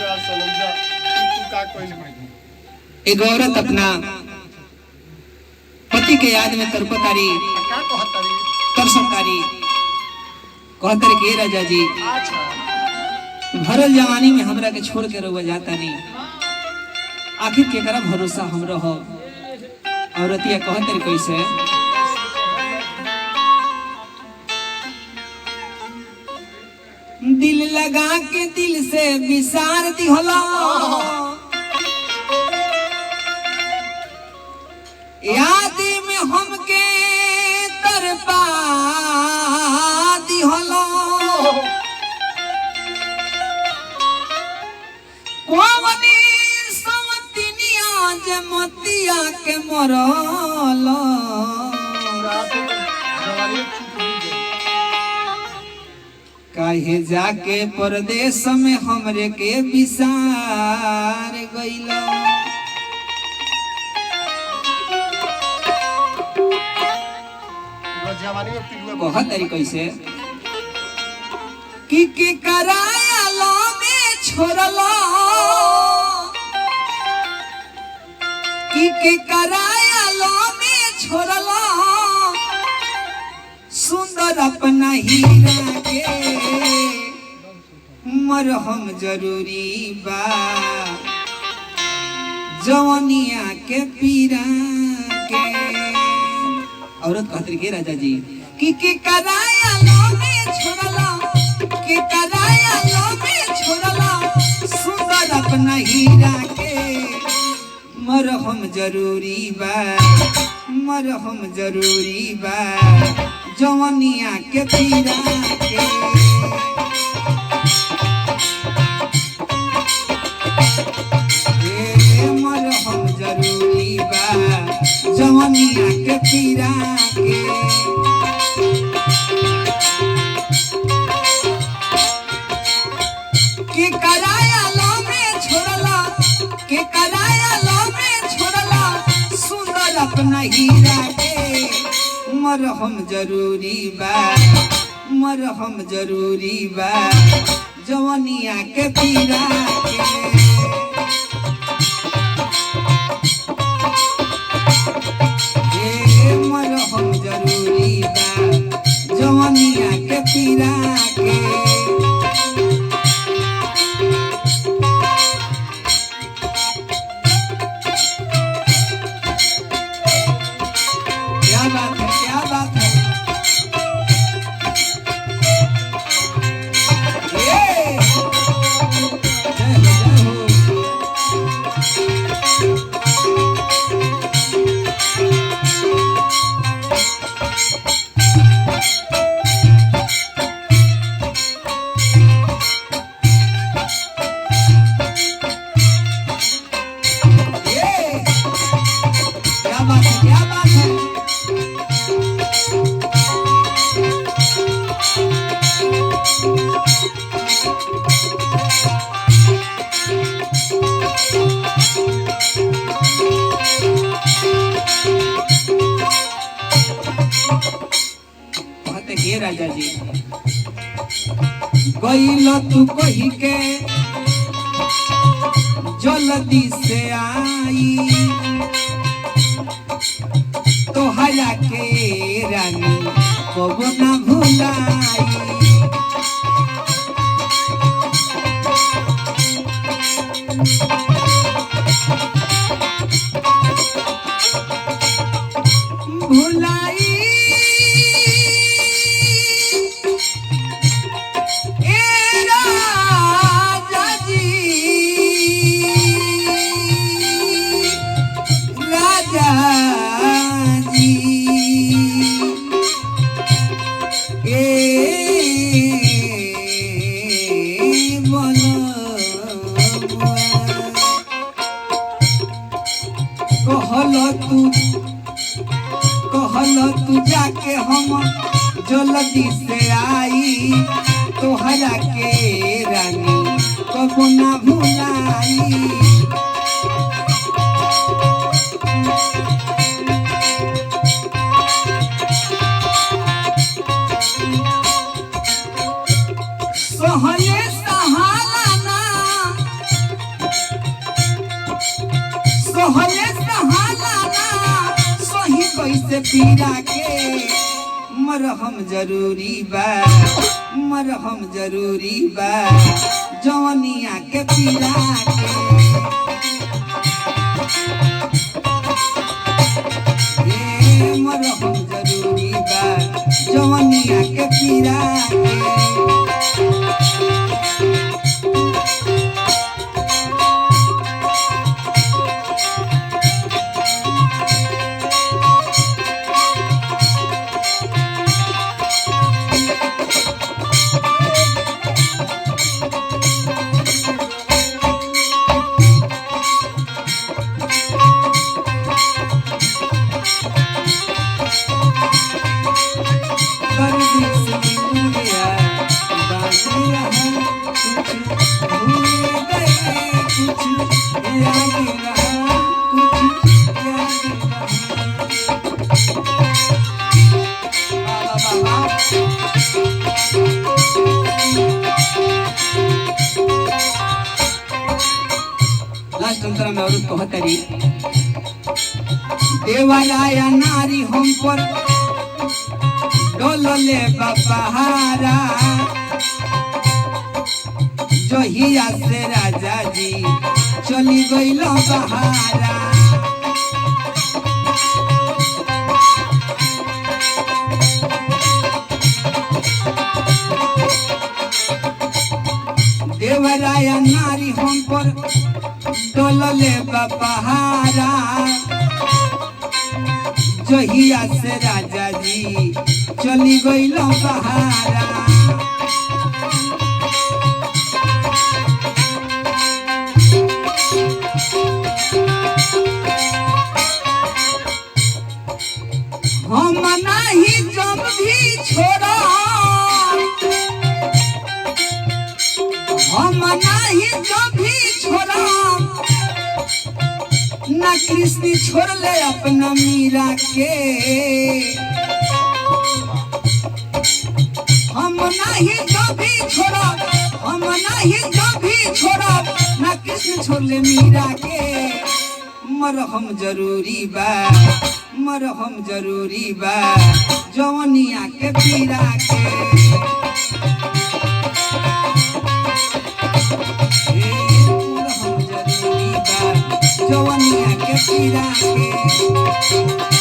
जा सनम जा, तू का कइल? एगो औरत अपना पति के याद में तड़पतारी, का कहतारी? तरसतारी, कहतर के राजा जी, अच्छा, भरल जवानी में हमरा के छोड़ के रहुआ जाता नहीं, आखिर केकरा भरोसा हम रहो। औरतिया कहतर कैसे? दिल लगा के दिल से विसार दिहला, याद में हमके तरपा दिहला, कोवनी सवतिनिया जमतिया के मरल, रात में जवानी चूक गई। काहे जाके परदेश में हमरे के विसार गइला। जवानी में पिलुआ। कहत तरी कैसे कि के कराया लो में छोड़ला, कि के कराया लो में छोड़ला, सुंदर अपना हीरा के मरहम जरूरी बा, जवनिया के पीरा के। औरत कहत के राजा जी कि कराया लो में छोड़ला, कि कराया लो में छोड़ला, सुंदर अपना हीरा के मरहम जरूरी बा, मरहम जरूरी बा, जवनिया के पीरा के। ए मरहम जरूरी बा, जवनिया के पीरा के। के कराया लो में छोड़ला, के कराया लो में छोड़ला, सुंदर अपना हीरा के मरहम जरूरी बा, मरहम जरूरी बा, जवनिया के पीरा के। ए मरहम जरूरी बा, जवनिया के पीरा के। क्या बात है, क्या बात है। ये! जय हो, जय हो। ये! क्या बात है, क्या बात है। कहते के राजा जी, गइल तू कही के जल्दी से आई, तोहरा के रानी कबो ना भुलाई। भुलाई ए राजा जी, राजा जी, ए बनवा। कहल तू, कहल तू जाके हम जल्दी से आई, तोहरा के रानी कबो ना भुलाई। सहले सहाला ना कैसे पीरा के मरहम जरूरी बा, मरहम जरूरी बा जवनिया के पीरा के। ए मरहम जरूरी बा जवनिया के पीरा के। परदेस मिल गया बाकी रहा कुछ भूल गए, कुछ याद रहा, कुछ याद रहा। बाबा बाबा लास्ट अंतरा में औरत कहतरी, देवराया नारी हम पर डोलले बपहारा, जहिया से राजा जी चली गइल बहारा। देवराया नारी हम पर डोलले बपहारा, जहिया से राजा जी चली गइल बहारा। हम नाही जब भी छोड़ा, हम नाही जब भी छोड़ा, ना कृष्ण छोड़ ले अपना मीरा के। हम नहीं कभी छोड़ा, हम नहीं कभी छोड़ा, ना कृष्ण छोड़ ले मीरा के। मरहम जरूरी बा, मरहम जरूरी बा जवनिया के पीरा के। ए, मरहम जरूरी बा जवनिया के पीरा के।